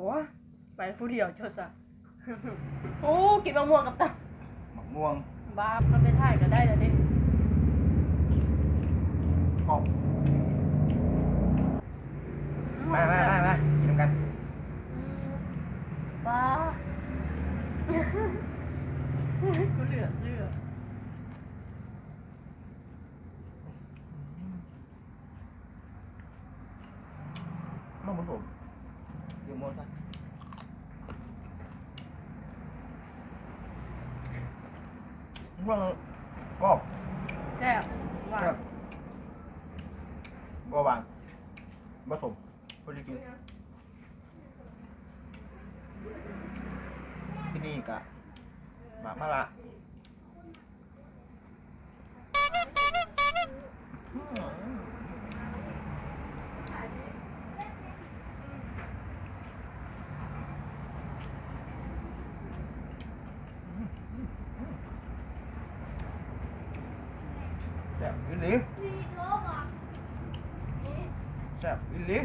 ໂອ້ຍ ໄປຜູ້ດຽວເຈົ້າຊະ. ໂອ້ ກິນໝາກມ່ວງກັບຕຳ ໝາກມ່ວງ ບ້າ ມັນໄປຖ່າຍກໍໄດ້ແລ້ວເດ້. ອອກ ມາ ມາ ມາ ມາ ກິນນຳກັນ. ອືມ ບ້າ ກູເຫຼືອເຊື່ອ. ມັນບໍ່ສົມ ກິນໝົດຊະ. ມັນກອບ ແຊບ ຫວານ ແຊບ ບໍ່ຫວານ ບໍ່ສົມ ພໍດີກິນ. ທີ່ນີ້ກະໝາກມະລະ. ແຊບອີ່ຫຼີ ແຊບອີ່ຫຼີ.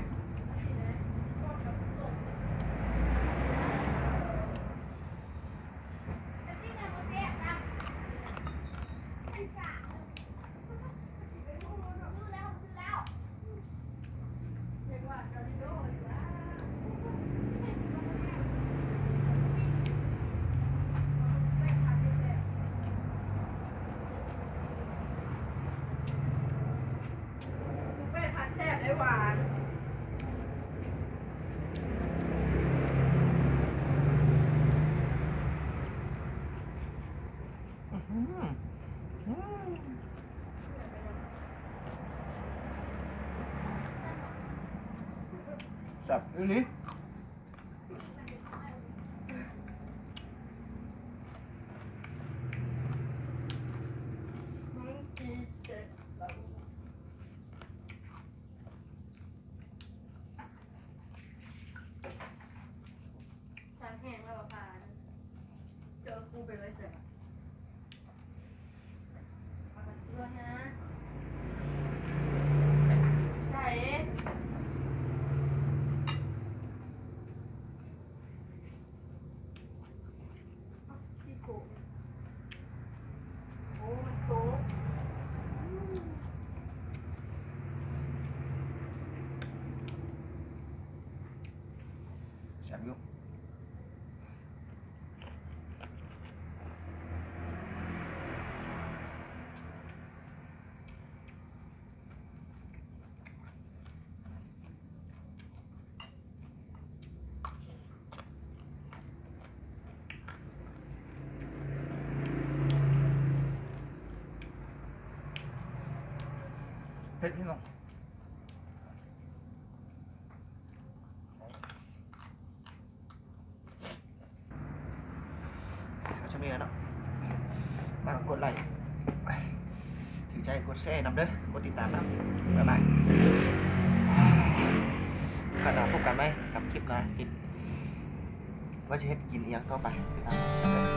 ອືມ ອືມ ແຊບອີ່ຫຼີ. ແຊບຢູ່. ເຜັດ ພີ່ນ້ອງ. ເອົາຊ່ຳນີ້ແຫຼະເນາະ ມາກົດໄລ້ ຖືກໃຈກົດແຊນຳເດີ ກົດຕິດຕາມນຳ ບາຍບາຍ. ໂອກາດໜ້າພົບກັນໃໝ່ກັບຄລິບໜ້າ ຄລິບວ່າຊິເຮັດກິນອີ່ຫຍັງຕໍ່ໄປ ຕິດຕາມກັນເດີ.